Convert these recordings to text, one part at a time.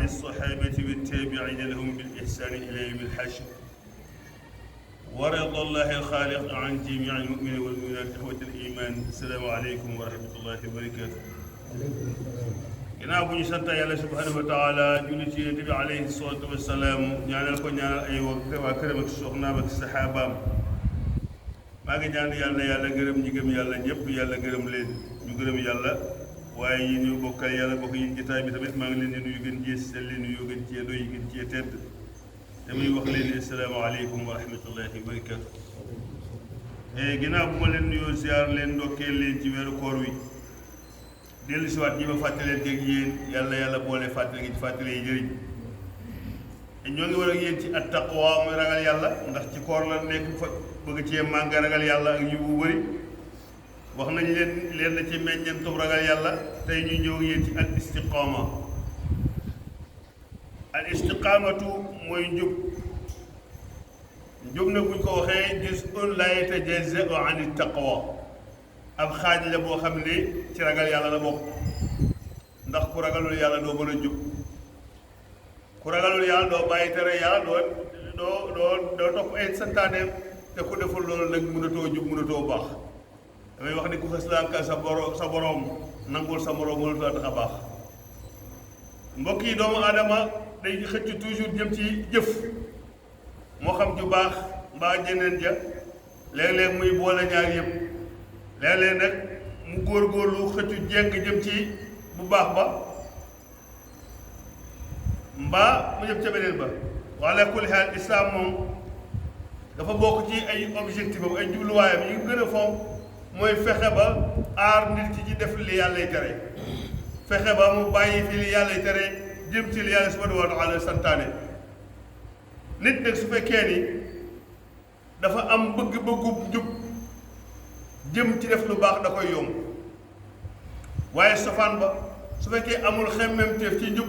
الصحابة والتابعين لهم بالإحسان إلى يوم الحشر ورضا الله الخالق عن جميع المؤمنين والمؤمنات إخوة الإيمان. السلام عليكم ورحمة الله وبركاته. ginnaaw bu ñu sant yàlla subhanahu wa taala julli ci yonent bi alayhi salaatu wa salaam ñaanal ko ñaanal ay waa këram ak soxnaam ak saxaabaam maa ngi ñaan yàlla gërëm ñi gëm yàlla ñëpp yàlla gërëm leen ñu gërëm yàlla waaye yi ñu bokkal yàlla bokk yi jotaay bi tamit maa ngi leen di nuyu gën cee sell nuyu gën cee doy gën cee tedd damay wax leen ne asalaamaaleykum wa rahmatullahi wa barakatu. Ginnaaw bu ma leen nuyoo ziar leen ndokkeel leen ci weeru koor wi dellu si waat ñi ma fàttaleen ak yéen yàlla boole fàttali gi ci fàttali yi jëriñ ñoo ngi war ak yéen ci at taqwa muy ragal yàlla ndax ci koor la nekk fa bëgg cee mànga ragal yàlla ak yu bu bëri wax nañ leen na ci meññeentum ragal yàlla tey ñu ñëw yéen ci al istiqaama. al istiqaamatu mooy njub na buñ ko waxee juz'un laa yatajaza'u an taqwa ab xaaj la boo xam ne ci ragal yàlla la bokk ndax ku ragalul yàlla doo mën a jub ku ragalul yàlla doo bàyyi tere yàlla doo topp ay santaaneem te ku deful loolu nag mënatoo jub mënatoo baax damay wax ni ku xës lànk sa boroom nangul sa moroom mënatoo tax a baax. mbokk yi doomu aadama day xëcc toujours jëm ci jëf moo xam ju baax mbaa jeneen ja léeg-léeg muy boole ñaar yëpp léeg-léeg nag mu góorgóorlu xëccu jeng jëm ci bu baax ba mbaa mu jëm ca beneen ba wala kulli xaal islaam moom dafa bokk ci ay objectif am ay jubluwaayam yi gën a fonk mooy fexe ba aar nit ki ci def li yàllay tere fexe ba mu bàyyi fi li yàllay tere jëm ci li yàlla subhanahu wa taala santaane. nit nag su fekkee ni dafa am bëgg-bëggub njub jëm ci def lu baax da koy yomb waaye sofaan ba su fekkee amul xemmemteef ci njub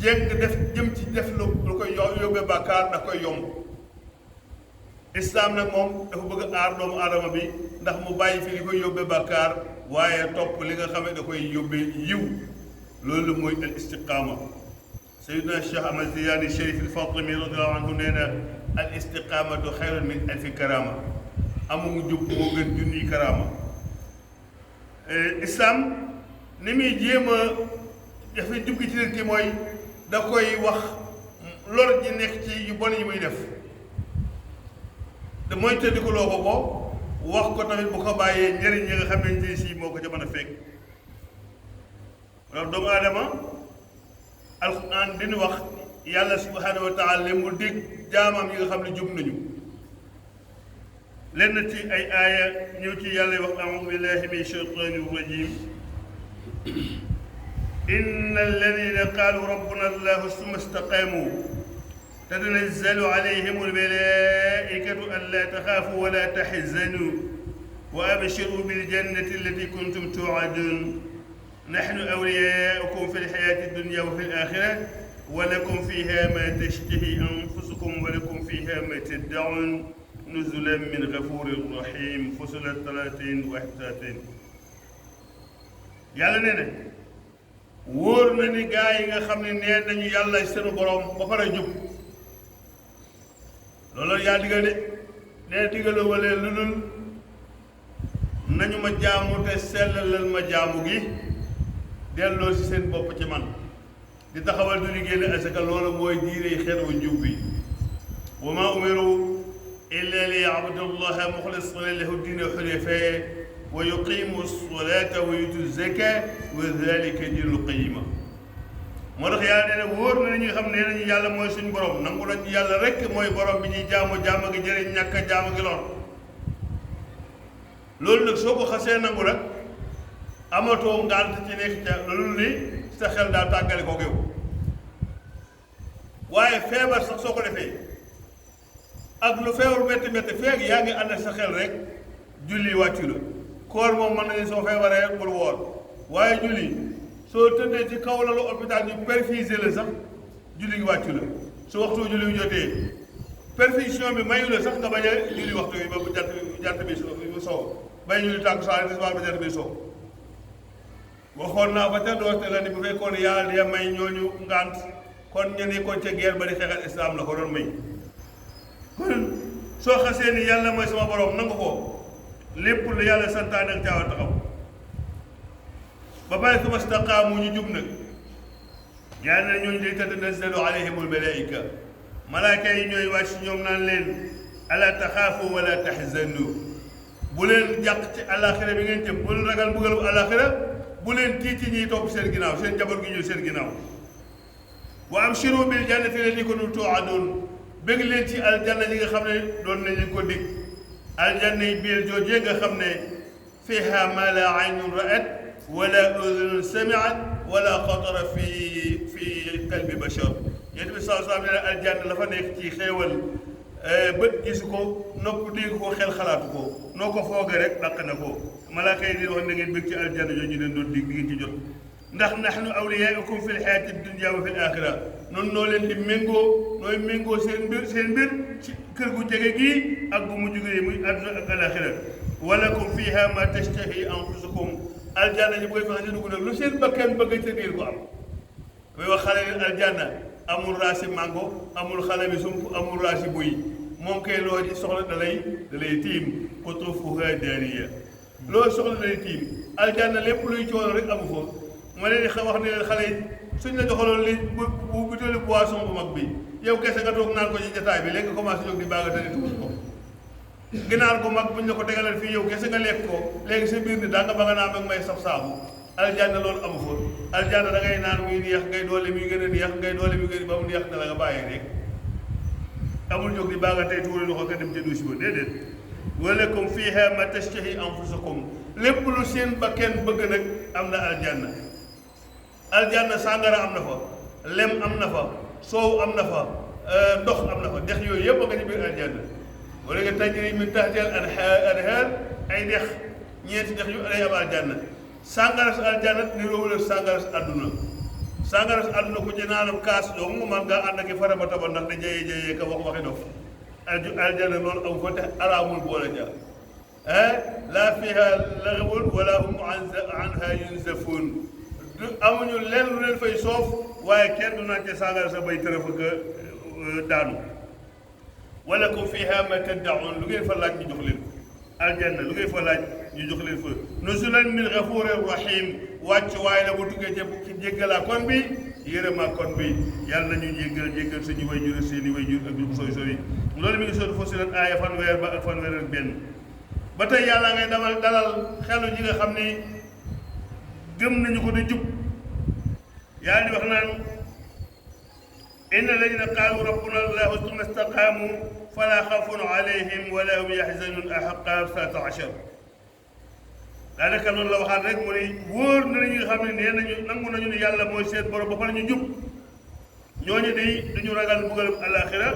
jeng jëm ci def lu koy yóbbee bàkkaar da koy yomb. islaam nag moom dafa bëgg aar doomu aadama bi ndax mu bàyyi fi li koy yóbbee bàkkaar waaye topp li nga xam ne da koy yóbbee yiw loolu mooy al istiqaama. Sayyidina Cheikh Ahmad Tijaani Chérif al-Fatimi radiyallahu anhu nee na al istiqaamatu xayrun min alfi karaama amu jub moo gën junniy karaama. Islam ni muy jéem a jafe jub gi ci nit ki mooy da koy wax lor ji nekk ci yu bon yi muy def te mooy tëddikuloo ko wax ko tamit bu ko bàyyee njëriñ ñi nga xamante ne si moo ko ca mën a fekk. loolu doomu aadama alquran dinu wax yàlla subhanahu wa taala mu dig jaamam yi nga xam ne jub nañu lenn ci ay aaya ñëw ci yàlla wax a'uudu billahi min shaytaani rajim inna alladina qaalu rabbuna allahu summa istaqaamu tatanazzalu alayhim almalaikatu an la taxaafu wa la taxzanu wa abshiru biljannati allati kuntum tuu'adun نحن أولياؤكم في الحياة الدنيا وفي الآخرة ولكم فيها ما تشتهي أنفسكم ولكم فيها ما تدعون نزلا من غفور رحيم فصلت 31 yàlla nee na wóor na ni gaa yi nga xam ne nee nañu yàlla seen borom ba pare jub loolu yaa digal de nee digaloo wala lu dul nañu ma jaamu te sellalal ma jaamu gi delloo si seen bopp ci man di taxawal du liggéey ne asaka loolu mooy diine xeet wu njub bi wa maa umiru illa li ya'budu llaha muxlisina lahu diina xunafaa wa yuqimu salata wa yutu zaka wa dalika diinul qayyima. moo tax yàlla nee na wóor na ñi nga xam ne nañu yàlla mooy suñu borom nangu nañ yàlla rek mooy borom bi ñuy jaamu gi jëriñ ñàkk a jaamu gi lor loolu nag soo ko xasee nangu rek amatoo ngànt ci nekk ca loolu ni sa xel daal tàggale koo yow waaye feebar sax soo ko defee ak lu feebar métti métti feeg yaa ngi ànd ak sa xel rek julli wàccu la koor moom mën nañu soo feebaree bul woor waaye julli soo tëddee ci kaw lalu hôpital ñu perfusé la sax julli gi wàccu la su waxtu julli wi jotee perfusion bi mayu la sax nga bañ a julli waxtu yi ba bu jant bi sow bañ julli tàkkusaan tisbaar ba jant bi sow waxoon naa ko ca doorte la ni bu fekkoon yàlla de may ñooñu ngant kon ñu nekkoon ca guerre ba di xeexal islam la ko doon may kon soo xasee ni yàlla mooy sama borom nangu ko lépp lu yàlla santaane ak caawa taxaw ba pare suma staqaamu ñu jub nag yàlla na ñooñu day tatanazzalu alayhimul malaika malaaka yi ñooy wàcc ñoom naan leen ala taxaafu wala taxzanu bu leen jàq ci alaxira bi ngeen jëm bu leen ragal mbugalu alaxira bu leen tiiti ñiy topp seen ginnaaw seen jabar gi ñëw seen ginnaaw wa abshiru bil jannati allati kuntum tu'adun bëgg leen ci aljanna yi nga xam ne doon nañu ko dig aljanna yi biir joojee nga xam ne fiha ma la aynun ra'at wala udunun sami'at wala xatara fi qalbi bashar yéen bi saa saa ne aljanna la fa nekk ci xéewal bët gisu ko nopp dégg ko xel xalaatu ko noo ko foogee rek dàq na ko malaaka yi di wax na ngeen bëgg ci aljanna jooju ñu leen doon dig di ngeen ci jot ndax nahnu awliyaukum fi lxayaati dunia wa fi l axira noonu noo leen di méngoo nooy méngoo seen mbir ci kër gu jege gii ak gu mujj gi muy àdduna ak alaxira walakum fiha ma tashtahi anfusukum aljanna ñi koy fexe ñu dugg nag lu seen bakkan bëgg ca biir ko am koy wax xale yi aljanna amul raasi mango amul xale bi sump amul raasi buy moom kay loo ci soxla da lay tiim qutuufuhaa daaniya loo soxla da lay tiim aljanna lépp luy coono rek amu fa ma leen di wax ne leen xale yi suñ la joxaloon li bu butéelu boisson bu mag bi yow kese nga toog naan ko ci jataay bi léegi nga commencé jóg di baaga tani tuus ko ginaar gu mag buñ la ko tegalal fii yow kese nga lekk ko léegi sa biir ni daa nga ba nga naan ak may saf saabu aljanna loolu amu fa aljanna da ngay naan muy neex ngay doole muy gën a neex ngay doole muy gën ba mu neex na la nga bàyyee rek amul jóg di baaga tey tuuri loxo nga dem ca douche ba déedéet walakum fiha ma tashtahi anfusukum lépp lu seen bakken bëgg nag am na aljanna sàngara am na fa lem am na fa soow am na fa ndox am na fa dex yooyu yëpp a nga ci biir aljanna wala nga tajri min tahtiha al-anhaar ay dex ñeenti dex yu day am aljanna sàngara si aljanna niroowul ak sàngara si àdduna sàngara si àdduna ku ci naanam kaas yow mu man ngaa ànd ak i faraba taba ndax da jayee ka wax waxi dof aljanna loolu amu fa te araamul boole ja laa fiha laghwun wala hum anha yunzafuun amuñu lenn lu leen fay soof waaye kenn du naan ca sàngara sa bay tërëf ak daanu walakum fiha ma tad'un lu ngeen fa laaj ñu jox leen ko aljanna lu ngeen fa laaj ñu jox leen fa nuzulan min ghafurir rahim wàcc waaye la bu tukkee ci jéggalaa kon bi yërëmaa kon bi yàlla nañu jéggal suñu way jur seeni way jur ak lu mu sori sori loolu mi ngi sootu Fussilat aaya fanweer ba ak fanweer ak benn ba tey yàlla ngay dalal xelu ñi nga xam ni gëm nañu ko di jub yàlla di wax naan inna alladina qaalu rabbuna allahu summa istaqaamu fala xawfun alayhim wala hum yaxzanun ahqaaf 13 daanaka loolu la waxaat rek mu ne wóor na ñi nga xam ne nee nañu nangu nañu ne yàlla mooy seen borom ba pare ñu jub ñooñu day duñu ragal mbugalum alaxira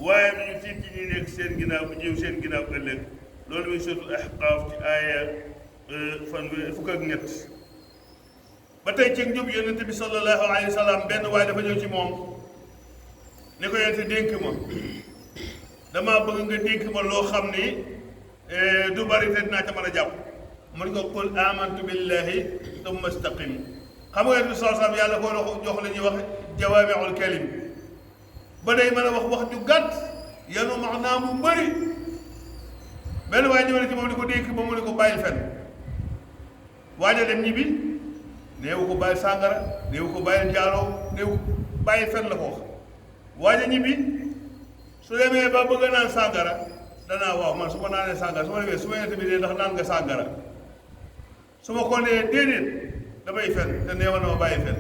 waaye duñu tiit ci ñi nekk seen ginnaaw ñëw seen ginnaaw ëllëg loolu muy suratul ahqaaf ci aaya fukk ak ñett ba tey ci njub yonente bi sallallahu alayhi wa sallam benn waaye dafa ñëw ci moom ne ko yonente dénk ma damaa bëgg nga dénk ma loo xam ni du bari te dinaa ca mën a jàpp mu ne ko qul amantu billahi thumma istaqim xam nga yonente bi sallallahu alayhi wa sallam yàlla koo jox la ñuy wax jawaami'ul kalim ba day mën a wax ju gàtt yanu maanaa mu bëri benn waaye ñëw na ci moom di ko dénk ba mu ne ko bàyyil fen waaja dem ñibbi néewu ko bàyyi sàngara néewu ko bàyyi njaaloo néewu bàyyi fen la ko wax waaja ñibbi su demee ba bëgg a naan sàngara danaa waaw man su ma naanee sàngara su ma demee su ma yonente bi dee ndax naan nga sàngara su ma ko nee déedéet damay fen te neewoon na ma bàyyi fen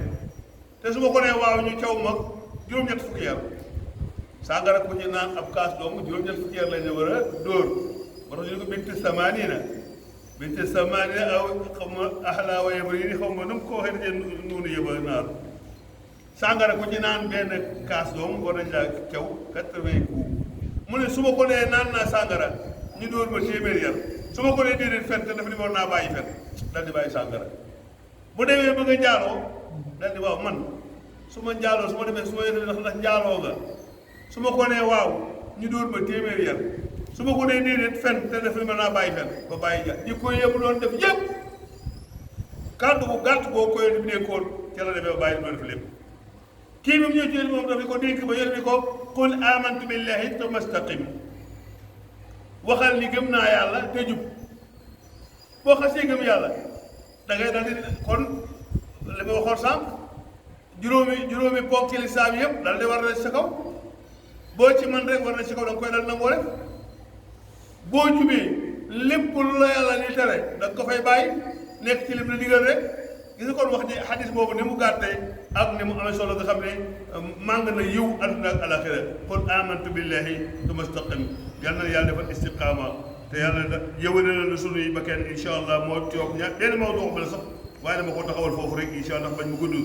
te su ma ko nee waaw ñu caw mag juróom-ñett fukki yar sàngara ku ci naan ab kaas doomu juróom-ñett fukki yar lañ la war a dóor ba tax ñu ko binti samaanina aw xaw ma axlaa wa yaba yi xaw ma nu mu ko waxee dañu nuunu yëba naar sàngara ku ci naan benn kaas doomu war nañ laa caw 80 coups mu ne su ma ko nee naan naa sàngara ñu dóor ma téeméer yar su ma ko nee déedéet fen te dafa ni war naa bàyyi fen dal di bàyyi sàngara bu demee bëgg a njaaloo dal di waaw man su ma njaaloo su ma demee su ma yore ndax njaaloo nga su ma ko nee waaw ñu dóor ma téeméer yar su ma ko nee déedéet fen te dafa ni mën naa bàyyi fen ba bàyyi ja ñi koy yëpp doon def yëpp kàddu bu gàtt boo ko yónni bi dénkoon ca la demee bàyyi doon def lépp kii bi mu ñëw ci yéen moom dafa ko dénk ba yónni ko qul amantu billahi thumma istaqim waxal ni gëm naa yàlla te jub boo xasee gëm yàlla da ngay daal di kon li ma waxoon sànq juróomi ponk ci lislaam yëpp daal di war na sa kaw boo ci man rek war na ci kaw da nga koy dal nangoo def boo jubee lépp lu la yàlla ni tere da nga ko fay bàyyi nekk ci lim la digal rek gis nga kon wax ni xadis boobu ni mu gàttee ak ni mu amee solo nga xam ne màng na yiw àdduna ak alaxira kon amantu billahi thumma istaqim yàlla na yàlla defal istiqaama te yàlla yëwale na sunuy ba kenn incha allah moo toog benn moo dox ba la sax waaye dama ko taxawal foofu rek incha allah bañ mu gudd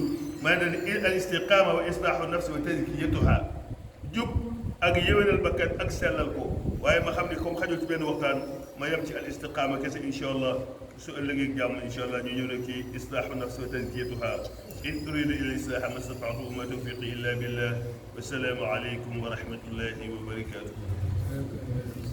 may na ni al istiqaama wa islaahu nafsi wa tazkiyatuha jub ak yëwénal bakkan ak sellal ko waaye ma xam ni comme xajul ci benn waxtaan ma yem ci al istiqaama kese incha allah su ëllëgee jàmm incha allah ñu ñëw nag ci islaahu nafsi wa tazkiyatuha in uridu ila islaaha ma stataatu wa ma tawfiqi illa billah wa salaamu aleykum wa rahmatullahi wa barakatuh